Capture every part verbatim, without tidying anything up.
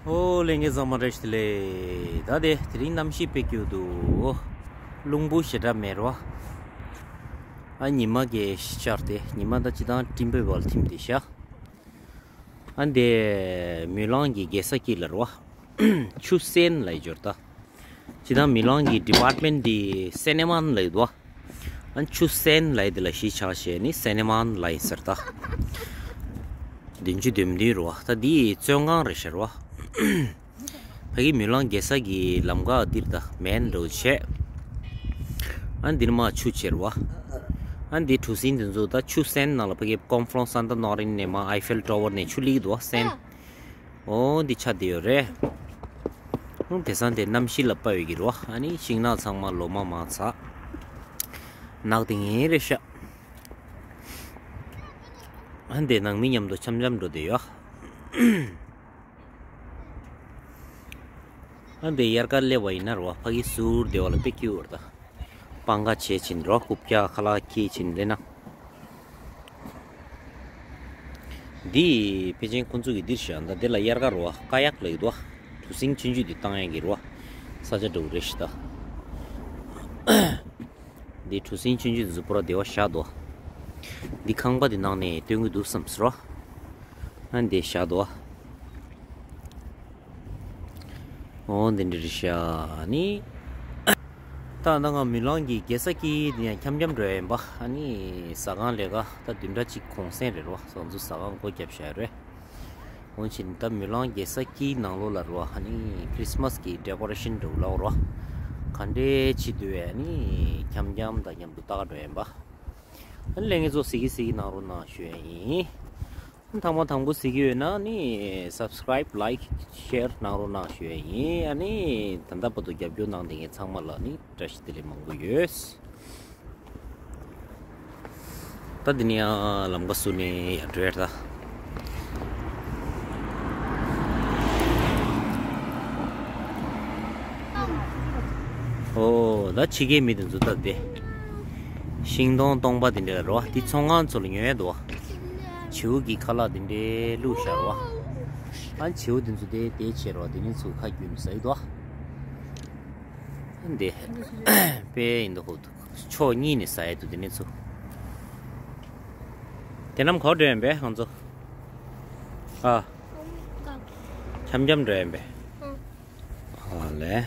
ཨོ་ལྷན་རྒྱས་ཚང་མ་བཀྲ་ཤིས་བདེ་ལེགས། ད་དེ་དེ་རིང་གནམ་གཤིས་དཔེ་སྐྱིད་འདུག། རླུང་བུ་ཞེ་དྲག་མེད་རོ། ཨ་ཉི་མ་གི་ཤར་ཏེ་ཉི་མ་ད་ཅི་དང་སྤྲིན་པའི་བར་ཐིམ་བསྡད་ཤག། ཨ་འདི་མུན་ལང་གི་རྒྱལ་ས་སྐྱིད་ལ་རོ། ཆུ་སེན་ལ་ཡི་འབྱོར་ད། ཅི་དང་མུན་ལང་གི་ཌི་པཱར་མེན་ཊི་འདི་སེ་ནེ་མོན་ལ་ཡོད་དོ། ཨ་ཆུ་སེན་ལ་ཡི་འདི་ལ་གཞིས་ཆགས་བྱས་ནི་སེ་ནེ་མོན་ལ་ཡིན་ཟེར་ད། བདུན་ཅུ་དོན་བདུན་རོ། ད་འདི་བཙོན་ཁང་རེད་ཤག་རོ། ཕ་གི་མུན་ལང་རྒྱལ་ས་གི་ལམ་ཁ་འདིར་ད་མེན་རོ་བྱས། ཨ་འདིར་མ་ཆུ་ཆེར་བ། ཨ་འདི་གྲུ་གཟིངས་འདི་ཚོ་ད་ཆུ་སེན་ནང་ལ་ཕ་གི་ཀོན་ཧྥ་རན་སི་སན་ཏ་ནོ་རིན་ནས་མ་ཨའི་ཧྥེལ་ཊ་ཝར་ནས་ཆུ་ལིག་འདུག་སེན། ཨོ་འདི་ཆ་དེ་ཡོད་རེད། ཨོ་དེང་སང་དེ་གནམ་གཤིས་ལ་དཔག་ཡོད་ཀྱི་རོ། ཨ་ནི་ཤིང་ནགས་ཚང་མ་ལོ་མ་མང་ཚ། ནག་དེ་ངན་རེད་ཤག། ཨ་འདི་ནང་མི་མཉམ་དུ་འཆམ་འཆམ་འགྲོ་དེ་ཡོད། ཨ་འདི་དབྱར་ཁ་སླེབས་པ་ཡིན་ན་རོ་ཕ་གི་ཟུར་དེ་བ་ལ་དཔེ་སྐྱིད་པོ་རེད་ད། སྤང་ཁ་བྱས་ཕྱིན་རོ་རྐུབ་བཀྱག་ཁ་ལག་འཁྱེར་ཕྱིན་སླེབས་ན། འདི་ཕལ་ཆེར་ཁོང་ཚོ་གི་འདིར་བཞག་འདི་ལ་དབྱར་ཁ་རོ་ཀ་ཡག་ལ་ཡོད་དོ། གྲུ་གཟིངས་ཆུང་ཆུང་འདི་བཏང་ཡག་གི་རོ། ས་ཆ་འདྲ་བོ་རེད་ཤག་ད། འདི་གྲུ་གཟིངས་ཆུང་ཆུང་འདི་ཚོ་པུ་ར་བདེ་བ་བཞག་དོ། འདི་ཁང་པ་འདི་ནང་ནས་སྟོན་གི་འདུག་བསམ་སོང་རོ། ཨ་འདི་བཞག་དོ། འོ་འདི་འདྲ་རེད་ཤག་ནི། ད་ད་ང་མུན་ལང་གི་རྒྱལ་ས་སྐྱིད་འདི་ཡང་འཁྱམ་འཁྱམ་འགྲོ་ཡ་ཡིན་པ། ཨ་ནི་ཟ་ཁང་ལས་ཀ་ད་བདུན་ཕྲག་གཅིག་གུང་སེང་རེད་རོ། ང་ཚོ་ཟ་ཁང་སྒོ་བརྒྱབ་བཞག་རེད། འོན་ཀྱང་ད་མུན་ལང་རྒྱལ་ས་སྐྱིད་ནང་ལོགས་ལ་རོ། ཨ་ནི་ཁྲི་སི་མ་སི་གི་ཌེ་ཀོ་རེ་ཤན་འགྲོ་ལ་རོ། ག་འདྲས་བྱེད་འདུག་ཨ་ནི་འཁྱམ་འཁྱམ་དང་མཉམ་དུ་ལྟ་ག་འགྲོ་ཡ་ཡིན་པ། ཨ་ནི་ལྷན་རྒྱས་ཚོ་གཟིགས་ཀྱི་གཟིགས་ཀྱི་གནང་རོགས་གནང་ཞུ་ཡ་ཡིན། ཐེངས་མ་དང་པོ་གཟིགས་ཀྱི་ཡོད་ན་ནི་སབ་སི་ཀ་རའིབ་ལའིཀ་ཤེར་གནང་རོགས་གནང་ཞུ་ཡ་ཡིན། ཨ་ནི་ད་ལྟ་བར་དུ་རྒྱབ་སྐྱོར་གནང་བསྡད་མཁན་ཚང་མ་ལ་ནི་བཀྲ་ཤིས་བདེ་ལེགས་མང་པོ་ཡོད། ད་འདི་ནི་ཡང་ལམ་ཁ་བཟོས་ནས་ཡར་འགྲོ་ཡ་ད། ཨོ་ད་ཕྱི་རྒྱལ་མི་དེ་ཚོ་ད་དེ་ཤིང་སྡོང་སྟོང་པ་དེ་འདྲ་རོ། དེ་ཚོང་ཁང་ཚོ་ལ་ཉོ་ཡ་འདུག་བ། བྱིའུ་གི་ཁ་ལག་དེ་འདྲའི་བླུགས་བཞག་རོ། ཨ་བྱིའུ་དེ་ཚོ་དེ་དེ་བྱེད་རོ། དེ་ནི་ཚོ་ཁ་རྒྱུན་ཟ་ཡི་འདུག་བ། འདི་དཔེ་ཡིན་འདུག་ཧོ། འདུག་ཕྱོགས་གཉིས་ནས་ཟ་ཡ་འདུག་དེ་ནི་ཚོ། དེ་རྣམས་ག་པར་འགྲོ་ཡིན་པས་ང་ཚོ། ཨ། འཆམ་འཆམ་འགྲོ་ཡིན་པས། ཨ་ལས།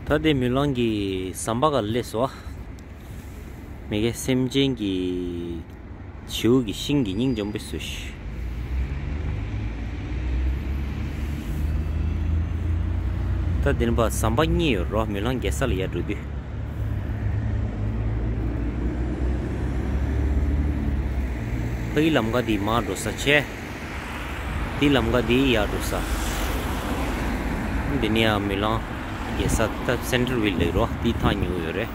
ད་དེ་མུན་ལང་གི་ཟམ་པ་ག་ལ་སླེབས་སོ། མི་དགེ་སེམས་ཅན་གྱི་བྱིའུ་གི་ཤིང་གི་སྙིང་འཇམ་པོ་བཟོས་ཤིག། ད་དེ་ནི་པ་ཟམ་པ་གཉིས་ཡོད་རོ། མུན་ལང་རྒྱལ་ས་ལ་ཡར་འགྲོ་དུས། ཕ་གི་ལམ་ཁ་འདི་མར་འགྲོ་ས་བྱས། འདི་ལམ་ཁ་འདི་ཡར་འགྲོ་ས། འདི་ནི་ཡང་མུན་ལང་རྒྱལ་ས་ད་སེན་ཊར་ཝིལ་ལབ་རོ། འདི་ཐག་ཉེ་བོ་ཡོད་རེད།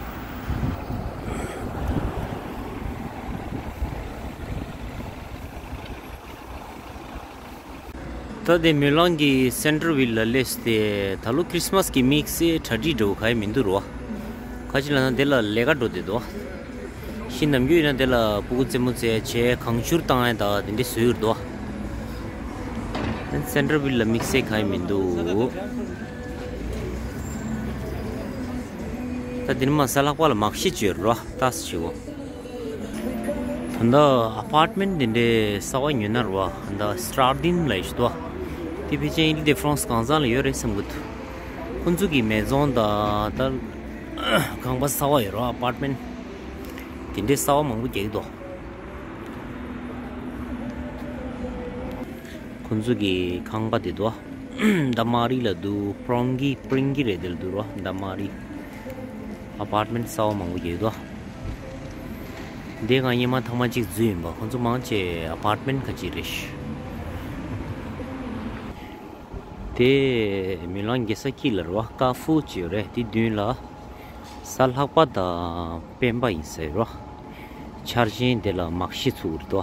ད་དེ་མུན་ལང་གི་སེན་ཊར་ཝིལ་ལ་སླེབས་ཏེ་ད་ལོ་ཁྲི་སི་མ་སི་གི་དམིགས་བསལ་གྲ་སྒྲིག་འདྲ་བོ་ག་ཡེ་མི་འདུག་རོ། ག་ཅི་ལབ་ན་དེ་ལ་ལས་ཀ་འགྲོ་བསྡད་འདུག། ཤི་ནམ་རྒྱུན་ཡིན་ན་དེ་ལ་སྤུ་གུ་རྩེད་མོ་རྩེ་བྱས་གང་བྱུར་བཏང་ཡ་ད་དེ་འདྲ་བཟོས་ཡོད་འདུག། སེན་ཊར་ཝིལ་ལ་དམིགས་བསལ་ག་ཡེ་མི་འདུག། ད་དེ་ནི་མ་ས་ལྷག་པ་ལ་མག་ཤི་བྱོས་རོ། ཏཱས་བྱེད་གོ། ད་ལྟ་ཨ་པཱར་ཊི་མེན་ཊི་འདི་འདྲའི་གསར་པ་ཉོས་ན་རོ། ད་སི་ཊར་ཌིན་ལབ་ཡས་ཤིག་འདུག། དེ་ཕལ་ཆེར་ཨིལ་ཌི་ཕ་རན་སི་གང་ཟག་ལ་ཡོད་རེད་བསམ་གི་འདུག། ཁོང་ཚོ་གི་མེ་ཛོན་དང་ད་ཁང་པ་གསར་པ་ཡོད་རོ། ཨ་པཱར་ཊི་མེན་ཊི་དེ་འདྲའི་གསར་པ་མང་པོ་རྒྱག་གི་འདུག། ཁོང་ཚོ་གི་ཁང་པ་དེ་འདུག། ད་མ་རི་ལ་འདུག། པྲོང་གི་སྤྲིང་གི་རེད་དེ་ལ་འདུག་རོ། ད་མ་རི་ཨ་པཱར་ཊི་མེན་ཊི་གསར་པ་མང་པོ་རྒྱག་གི་འདུག། འདི་ང་སྔོན་མ་ཐེངས་མ་གཅིག་འཛུལ་ཡིན་པ། ཁོང་ཚོ་མང་ཆེ་ཨ་པཱར་ཊི་མེན་ཊི་ཁ་ཅིག་རེད་ཤག། དེ་མུན་ལང་རྒྱལ་ས་དཀྱིལ་ལ་རེད་པ། ཀ་ཧྥུ་ཅིག་ཡོད་རེད། དེ་མདུན་ལ་གཟའ་ལྷག་པ་དང་སྤེན་པ་ཡིན་ཟེར་རོ། འཆར་ཅན་དེ་ལ་མག་ཤི་ཚུགས་རེད་དོ།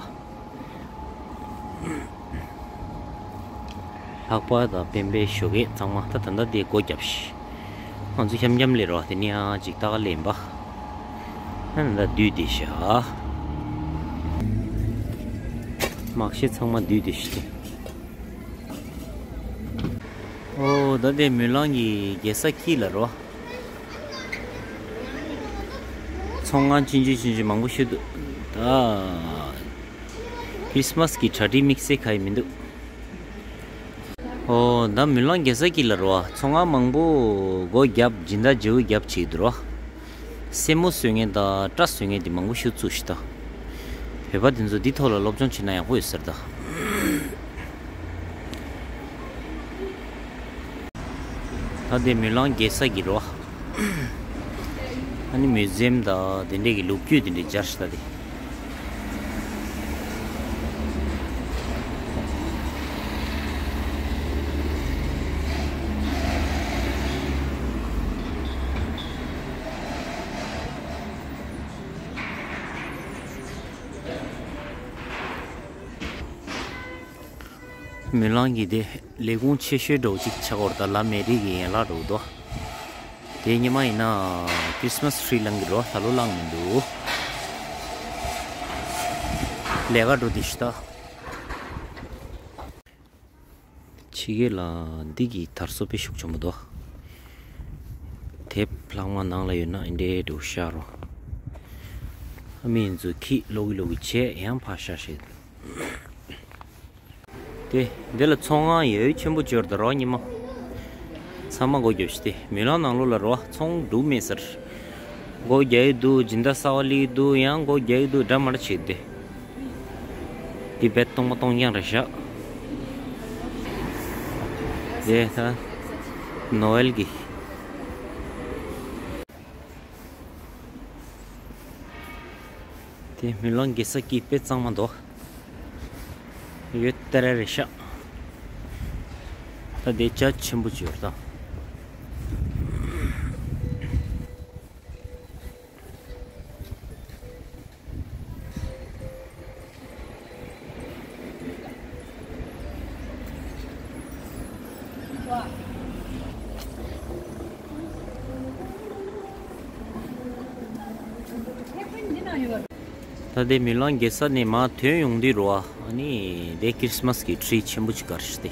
ལྷག་པ་དང་སྤེན་པའི་ཞོགས་ཀས་གཙང་མ། ད་ད་ལྟ་དེ་སྒོ་བརྒྱབ་ཤག། ང་ཚོ་འཁྱམ་འཁྱམ་སླེབས་རོ། དེ་ནས་ཡང་ཅིག་ལྟ་ག་སླེབས་ཡིན་པ། ཨ་ནི་ད་བསྡུས་བསྡད་ཤག། མ་ཤེས་ཚང་མ་བསྡུས་ཏེ་ཤི་ཏེ། ཨོ་ད་དེ་མུན་ལང་གི་རྒྱལ་ས་དཀྱིལ་ལ་རོ། ཚོང་ཁང་ཆུང་ཆུང་ཆུང་ཆུང་མང་པོ་ཤོད་འདུག་ད་ཁྲིས་མས་གི་གྲ་སྒྲིག་དམིགས་བསལ་ག་ཡི་མི་འདུག་ཨོ་ད་མུན་ལང་རྒྱལ་ས་དཀྱིལ་ལ་རོ། ཚོང་ཁང་མང་པོ་སྒོ་བརྒྱབ་སྦྱིན་བདག་བརྗེ་པོ་བརྒྱབ་བྱས་འདུག་རོ། སེན་མོ་བཟོ་མཁན་དང་སྐྲ་བཟོ་མཁན་དེ་མང་པོ་ཤོད་ཚུགས་ཤི་ད། བོད་པ་དེ་ཚོ་འདི་ཐོག་ལ་སློབ་སྦྱོང་བྱེད་ན་ཡག་པོ་ཡོད་ཟེར་ད། ད་དེ་མུན་ལང་རྒྱལ་ས་གི་རོ། ཨ་ནི་མུ་ཛེམ་དང་དེ་འདྲས་ཀྱི་ལོ་རྒྱུས་དེ་འདྲས་སྦྱར་ཤི་ད་དེ། མུན་ལང་གི་དེ་ལས་ཁུངས་ཆེ་ཤོས་འདྲ་བོ་ཅིག་ཆགས་ཡོད་རེད་ད། ལ་མེ་རི་གི་ཡན་ལག་འདྲ་བོ་འདུག་དེ་སྔོན་མ་ཡིན་ན་ཁྲིས་མས་ཊི་རི་ལངས་ཀྱི་རོ། ད་ལོ་ལངས་མི་འདུག་ལས་ཀ་འགྲོ་དེ་ཤི་ད། ཕྱི་རྒྱལ་ལ་འདི་གི་དར་སྲོལ་དཔེ་ཤུགས་ཆེན་པོ་འདུག་དེབ་ལྷག་མ་ནང་ལ་ཡོད་ན་ཨེ་འདྲས་འགྲོ་ཤར་རོ། ཨ་མི་ཡིན་ཚོ་ཁྱི་ལོག་གི་ལོག་གི་བྱས་ཡང་ཕར་ཤར་ཤེས། དེ་འདི་ལ་ཚོང་ཁང་ཡོད་ཆེན་པོ་འབྱོར་དུ་རོ་ཉི་མ། ཚང་མ་སྒོ་རྒྱབ་ཤི་སྟེ་མུན་ལང་ནང་ལོགས་ལ་རོ་ཚོང་འདུག་མེད་ཟེར། སྒོ་རྒྱག་གི་འདུག་སྦྱིན་བདག་གསར་པ་སླེབས་ཀྱི་འདུག་ཡང་སྒོ་རྒྱག་གི་འདུག་འདྲ་མ་འདྲ་བྱེད་དེ། འདི་བེད་སྟོང་པ་སྟོང་རྐྱང་རེད་ཤག་དེ་ད་ནོ་ཨེལ་གི། དེ་མུན་ལང་རྒྱལ་ས་དཀྱིལ་དཔེ་གཙང་མ་འདུག་ཡོད་ལྟར་རེད་ཤག་ད་དེ་རྒྱ་ཆེན་པོ་ཅིག་ཡོད་ད། ད་དེ་མུན་ལང་རྒྱལ་ས་ནས་མར་ཐོན་ཡོང་དུས་རོ། ཨ་ནི་དེ་ཁྲིས་མས་གི་ཊི་རི་ཆེན་པོ་ཅིག་དཀར་ཤི་སྟེ།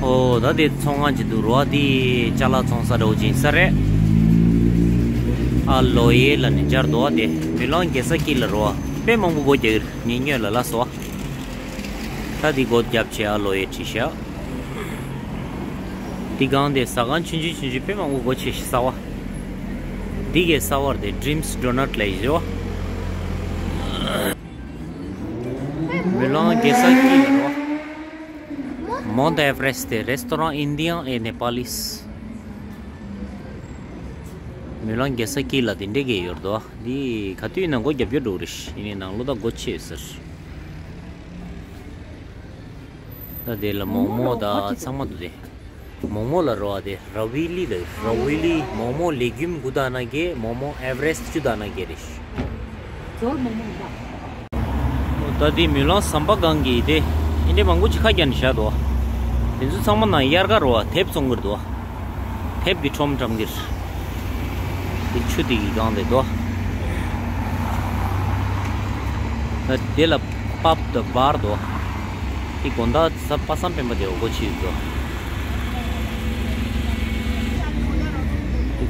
ཨོ་ད་དེ་ཚོང་ཁང་ཅིག་འདུག་རོ། དེ་ཅ་ལག་བཙོང་ས་འདྲ་བོ་ཅིག་ཡིན་ས་རེད། ཨ་ལོ་ཡེ་ལ་ནི་སྦྱར་འདུག་དེ་མུན་ལང་རྒྱལ་ས་དཀྱིལ་ལ་རོ། དཔེ་མང་པོ་སྒོ་རྒྱག་གི་རེད། ངས་སྔོན་ལ་ལབ་སོང་། ད་འདི་སྒོ་རྒྱབ་བྱས་ཨ་ལོ་ཡེ་བྲིས་ཤག་འདི་སྒང་དེ་ཟ་ཁང་ཆུང་ཆུང་ཆུང་ཆུང་དཔེ་མང་པོ་སྒོ་ཕྱེ་ཤི་གསར་པ། འདི་གའི་གསར་པ་དེ་Dreams Donut ལབ་ཡོད། མུན་ལང་རྒྱལ་ས་དཀྱིལ་ལ་རོ། Mont Everest, restaurant indien et nepalais. མུན་ལང་རྒྱལ་ས་དཀྱིལ་ལ་དེ་འདྲས་ཀྱི་ཡོད་དོ། འདི་ག་དུས་ཡིན་ན་སྒོ་རྒྱབ་རྒྱུ་འགྲོ་རེད། ཡིན་ནའི་ནང་ལོགས་ད་སྒོ་ཕྱེ་ཡོད་ཟེར། ད་དེ་ལ་མོག་མོག་ད་ཚང་མ་འདུག་དེ། མོག་མོག་ལ་རོ་བ་དེ་ར་བི་ལི་ལ་ར་བི་ལི་མོག་མོག་ལེ་གུམ་གུ་ད་ན་གེ་མོག་མོག་ཨེ་ཝ་རེ་སི་ཊི་བཅུ་ད་ན་གེ་རེད། ད་དེ་མུན་ལང་ཟམ་པ་སྒང་གི་དེ་ཨིན་དྲེ་མང་པོ་ཅིག་ཁ་རྒྱག་ནས་བཞག་འདུག་དེ་ཚོ་ཚང་མ་ནང་དབྱར་ཁ་རོ་བ་དེབ་བཙོང་གི་རེད་འདུག་དེབ་ཀྱི་ཁྲོམ་བཀྲམ་གི་རེད། དེ་ཆུ་དེ་གི་སྒང་དེ་འདུག་ད་དེ་ལ་པབ་དང་བར་འདུག་དེ་དགོང་དག་གཟའ་པ་སངས་སྤེན་པ་དེ་འོ་སྒོ་ཕྱེ་ཡོད་འདུག་དེ་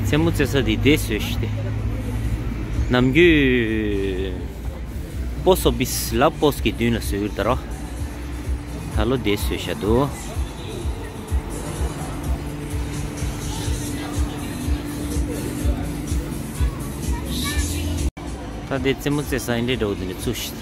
རྩེད་མོ་རྩེ་ས་དེ་དེ་བཟོས་ཤི་དེ། ནམ་རྒྱུན་པོ་སི་ཨོ་ཕི་སི་ལ་པོ་སི་གི་མདུན་ལ་བཟོས་ཡོད་ད་རོ། ད་ལོ་དེ་བཟོས་ཤག་འདུག་ད་དེ་རྩེད་མོ་རྩེ་ས་ཨིན་དྲེ་འདྲ་བོ་དེ་འདྲ་བཙུགས་ཤིག